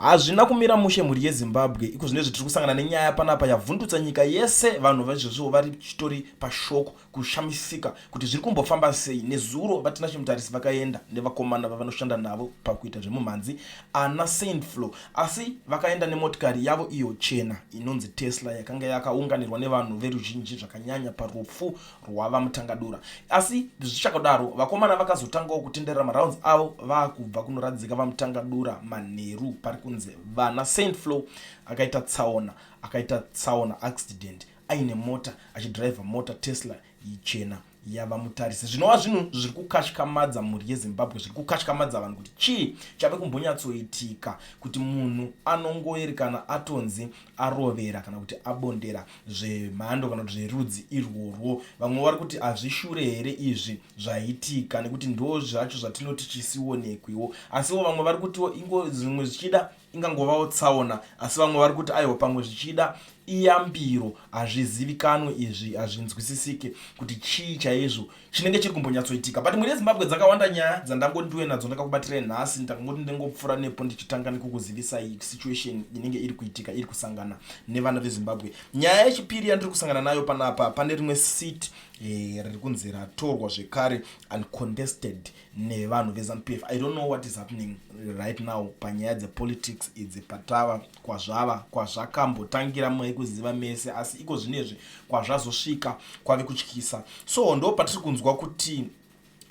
Hazvina kumira mushe mhuri yeZimbabwe. Iko zvinezvi tiri kusangana nenyaya panapa yavhundutsa nyika yese. Vanhu vaizvozviwo vari chitori pashoko kushamisika kuti zviri kumbofamba sei. Nezuro VaTinashe Mutarisi vakaenda nevakomana vavanoshanda navo pakuita zvemumhanzi ana Saint Flo asi vakaenda nemotikari yavo iyo chena inonzi Tesla yakanga yakaunganirwa nevanhu veruzhinji zvakanyanya parufu rwaVaMutangadura. Asi zvichakadaro, vakomana vakazotangawo kutenderera marounds avo vaakubva kunoradzika VaMutangadura manheru pari kunzi vana Saint Flo akaita tsaona akaita tsaona accident aine mota achidriver mota Tesla ichena yavaMutarisi zvinova zvinhu zviri kukatyamadza mhuri yeZimbabwe zviri kukatyamadza vanhu kuti chii chave kumbonyatsoitika kuti munhu anongoerekana atonzi arovera kana kuti abondera zvemhando kana kuti zverudzi irworwo. Vamwe vari kuti hazvishure here izvi zvaitika nekuti ndo zvacho zvatinoti chisionekwiwo. Asiwo vamwe vari kutiwo ingo zvimwe zvichida ingangovawo tsaona asi vamwe vari kuti aiwa pamwe zvichida iyambiro hazvizivikanwe izvi hazvinzwisisike kuti chii chaizvo chinenge chiri kumbonyatsoitika but mhuri yeZimbabwe dzakawanda nyaya dzandangondiwe nadzo ndakakubatirai nhasi ndakangoti ndingopfuura nepo ndichitanga nekukuzivisai situation inenge iri kuitika iri kusangana nevana veZimbabwe. Nyaya yechipiri yandiri kusangana nayo panapa pane rimwe seat riri kunzi ratorwa zvekare uncontested nevanhu veZanu PF. I don't know what is happening right now panyaya dzepolitics idzi patava kwazvava kwazvakambotangira maikuziva mese asi iko zvinezvi kwazvazosvika kwave kutyisa. So ndo patiri kunzwa kuti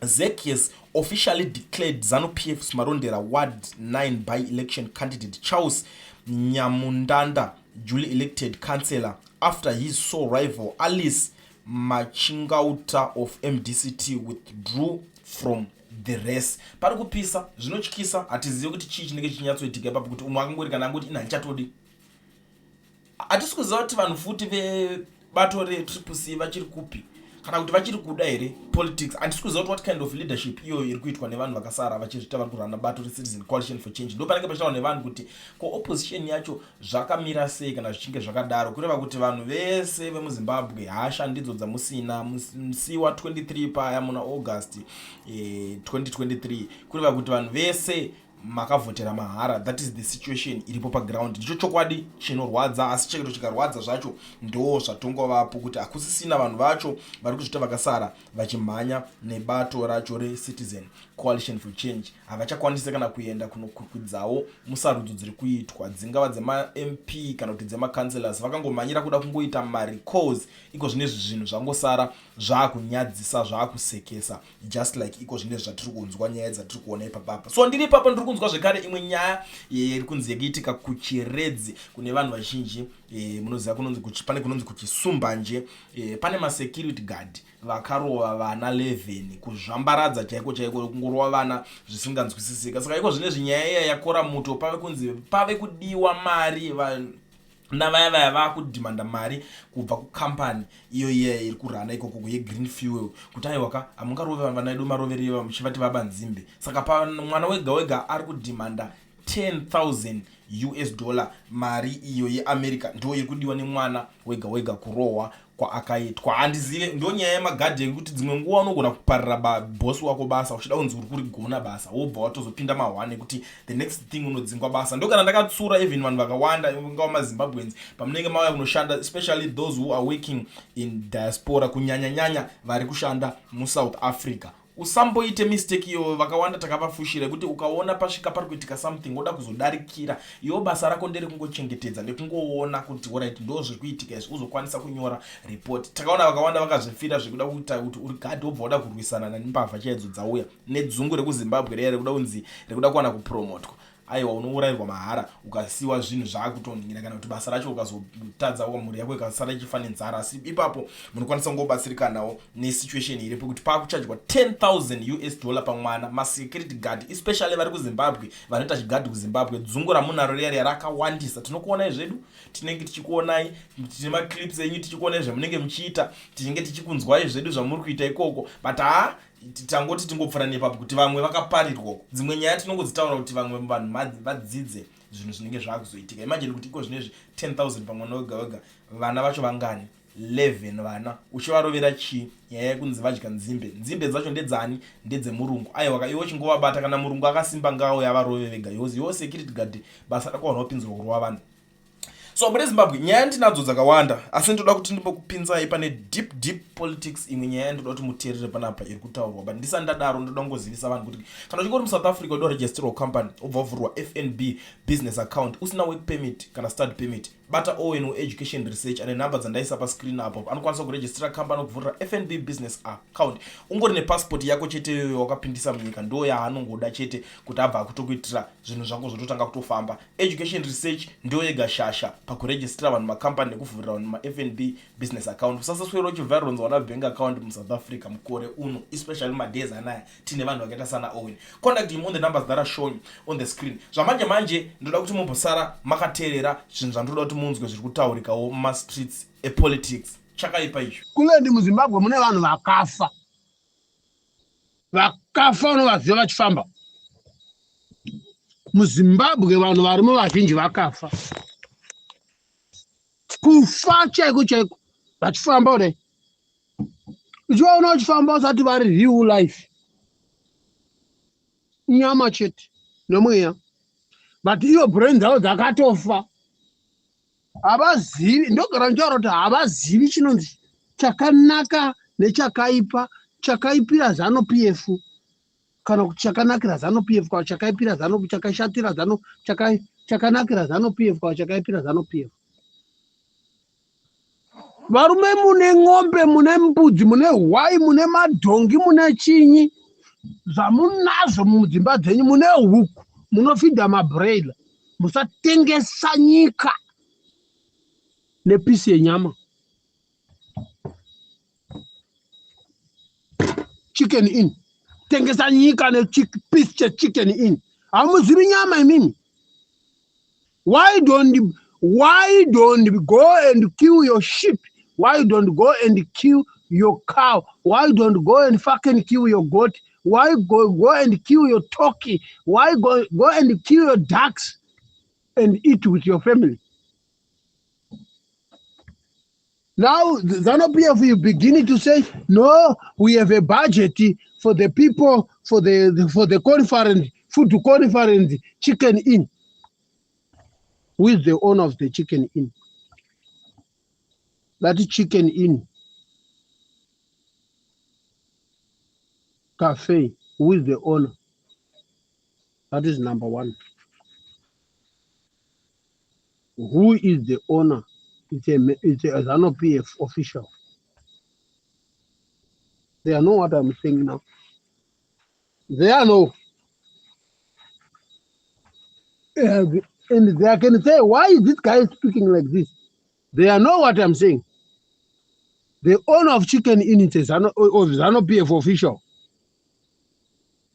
ZEC has officially declared ZANU PF's Marondera Ward 9 by-election candidate Charles Nyamundanda duly elected councillor after his sole rival Alice Machingauta of MDCT withdrew from the race. Pari kupisa zvinotyisa, hatizivi kuti chii chinenge chichinyatsoitika ipapo kuti umwe akangori kana angoti ina handichatodi. Hatisi kuziva kuti vanhu futi vebato reTriple C vachiri kupi kana kuti vachiri kuda here politics. Handisi kuziva kuti what kind of leadership iyoyo iri kuitwa nevanhu vakasara vachizvita vari kurana bato reCitizen Coalition for Change. Ndo panenge pachitaurwa nevanhu kuti ko opposition yacho zvakamira sei kana zvichinge zvakadaro, kureva kuti vanhu vese vemuZimbabwe hasha ndidzo dzamusina musi wa23 paya muna August 2023, kureva kuti vanhu vese makavhotera mahara. That is the situation iripo paground. Ndicho chokwadi chinorwadza, asi chero chikarwadza zvacho ndo zvatongovapo kuti hakusisina vanhu vacho vari kuzvita vakasara vachimhanya nebato racho reCitizen Coalition for Change. Havachakwanisi kana kuenda kunokwikwidzawo musarudzo dziri kuitwa, dzingava dzemaMP kana kuti dzemacouncillors. Vakangomhanyira kuda kungoita marecalls. Iko zvinezvi zvinhu zvangosara zvaakunyadzisa, zvaakusekesa, just like iko zvinezvi zvatiri kunzwa, nyaya dzatiri kuona ipapapa. So ndiri ipapo ndiri kunzwa zvekare imwe nyaya iri kunzi yekuitika kuChiredzi. Kune vanhu vazhinji munoziva kunonzi pane kunonzi kuChisumbanje, pane masecurity guard vakarova vana 11 kuzvambaradza chaiko chaiko, kungorova vana zvisinganzwisisika. Saka iko zvinezvi nyaya iya yakora muto, pave kunzi pave kudiwa mari navaya vaya vakudhimanda mari kubva kukambani iyo iya iri kurana ikoko yeGreen Fuel kuti aiwaka hamungarove vana vedu marovereva muchivati vabanzimbe. Saka pamwana wega wega ari kudhimanda 10,000 US dollar, mari iyo yeAmerica ndo iri kudiwa nemwana wega wega kurohwa kwaakaitwa. Handizive, ndo nyaya yemagadhi yekuti dzimwe nguva unogona kuparira bhosi wako basa uchida kunzi uri kurigona basa, wobva watozopinda mahwane ekuti the next thing unodzingwa basa. Ndo kana ndakatsura even vanhu vakawanda ngava maZimbabweans pamunenge mauya kunoshanda, especially those who are working in diaspora, kunyanyanyanya vari kushanda muSouth Africa, usamboite mistake iyo vakawanda takavafushira yekuti ukaona pasvika pari kuitika something woda kuzodarikira. Iwo basa rako nderekungochengetedza nekungoona kuti alright, ndo zviri kuitika izvi, uzokwanisa kunyora report. Takaona vakawanda vakazvifira zvekuda kuita kuti uri gadhi wobva wada kurwisana nembavha chaidzo dzauya nedzungu rekuZimbabwe riya rekuda kunzi rekuda kuwana kupromotwa. Aiwa, unourayirwa mahara ukasiwa zvinhu zvaakutonhingira kana kuti basa racho ukazotadza, mhuri yako ikasara ichifa nenzara. Asi ipapo munokwanisa kungobatsirikanawo nesituation iripo kuti paakuchajwa 10,000 US dollar pamwana. Masecurity guard especially vari kuZimbabwe, vanoita chigadhi kuZimbabwe, dzungu ramunaro riya riya rakawandisa. Tinokuonai zvedu, tinenge tichikuonai, tine maclips enyu tichikuonai zvamunenge muchiita, tinenge tichikunzwai zvedu zvamuri kuita ikoko. But haa, tangoti tingopfuura nepapo kuti vamwe vakaparirwa. Dzimwe nyaya tinongodzitaura kuti vamwe vanhu vadzidze zvinhu zvinenge zvaakuzoitika. Imagine kuti iko zvinezvi 10,000 pamwana wega wega, vana vacho vangani? 11 vana uchivarovera chii? Nyaya yekunzi vadya nzimbe. Nzimbe dzacho ndedzani? Ndedzemurungu. Aiwa ka, iwe chingovabata, kana murungu akasimba ngaauye avarove vega. Iwo security guard, basa rako vanhu vapinzirwa kurova vanhu. So mune Zimbabwe nyaya ndinadzo dzakawanda, asi ndoda kuti ndimbokupinzai pane deep deep politics. Imwe nyaya ndoda kuti muteerere panapa iri kutaurwa, but ndisati ndadaro ndoda kungozivisa vanhu kuti kana uchinge uri muSouth Africa, uda kuregisterwa company, ubva wavhurwa FNB business account usina work permit kana study permit, bata Owen weEducation Research ane nhamba dzandaisa pascreen apo. Anokwanisa kuregistera company, kuvhurira FNB business account ungori nepassport yako chete iyoyo wakapindisa munyika. Ndo yaanongoda chete kuti abva akutokuitira zvinhu zvako zvototanga kutofamba. Education Research ndo yega shasha pakuregistera vanhu makambani nekuvhurira vanhu maFNB business account. Usasaswera uchivharironza wana bank account muSouth Africa mukore uno, especially madays anaya tine vanhu vakaita sana Owen. Contact him on the numbers that are shown on the screen. Zvamanje manje ndoda kuti mumbosara makateerera zvinhu zvandoda kuti munzwe zviri kutaurikawo mumastreets epolitics. Chakaipa icho. Kulendi muZimbabwe mune vanhu vakafa, vakafa unovaziva vachifamba muZimbabwe. Vanhu varimo vazhinji vakafa, kufa chaiko chaiko, vachifamba kudai, uchivaona uchifamba usati vari real life, nyama chete nomweya, but iyo brain dzavo dzakatofa. Havazivi, ndogara ndichitaura kuti havazivi chinonzi chakanaka nechakaipa, chakaipira ZANU PF kana kuti chakanakira ZANU PF, kana chakaipira ZANU, chakashatira ZANU, chakanakira ZANU PF kana chakaipira ZANU PF. Varume, mune ng'ombe, mune mbudzi, mune hwai, mune madhongi, mune chinyi zvamunazvo mudzimba dzenyu, mune huku, munofidha mabroiler. Musatengesa nyika nepiece yenyama. Chicken Inn, tengesa nyika nepiece cheChicken Inn. Hamuzivi nyama imimi. Why don't go and kill your sheep? Why don't go and kill your cow? Why don't go and fucking kill your goat? Why go and kill your turkey? Why go and kill your ducks and eat with your family? Now, ZANU PF, you beginning to say, "No, we have a budget for the people, for the conference, food conference, Chicken Inn." Who is the owner of the Chicken Inn? That Chicken Inn Cafe, who is the owner? That is number one. Who is the owner? It's a ZANU PF official. They know what I'm saying now. They are know. And they can say, "Why is this guy speaking like this?" They know what I'm saying. The owner of Chicken Inn is a of ZANU PF official.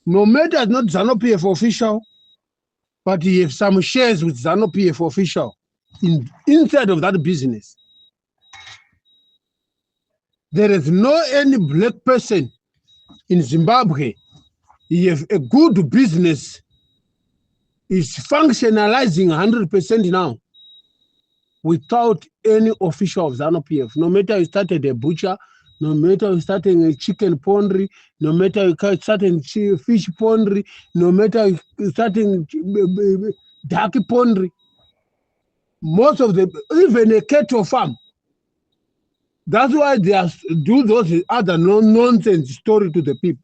No matter it's not ZANU PF official, but he has some shares with ZANU PF official inside of that business. There is no any black person in Zimbabwe. He have a good business, is functionalizing 100% now without any official of ZANU PF. No matter you started a butcher, no matter you starting a chicken pondry, no matter you starting fish pondry, no matter you starting duck pondry, most of the, even a cattle farm. That's why they are do those other no nonsense story to the people.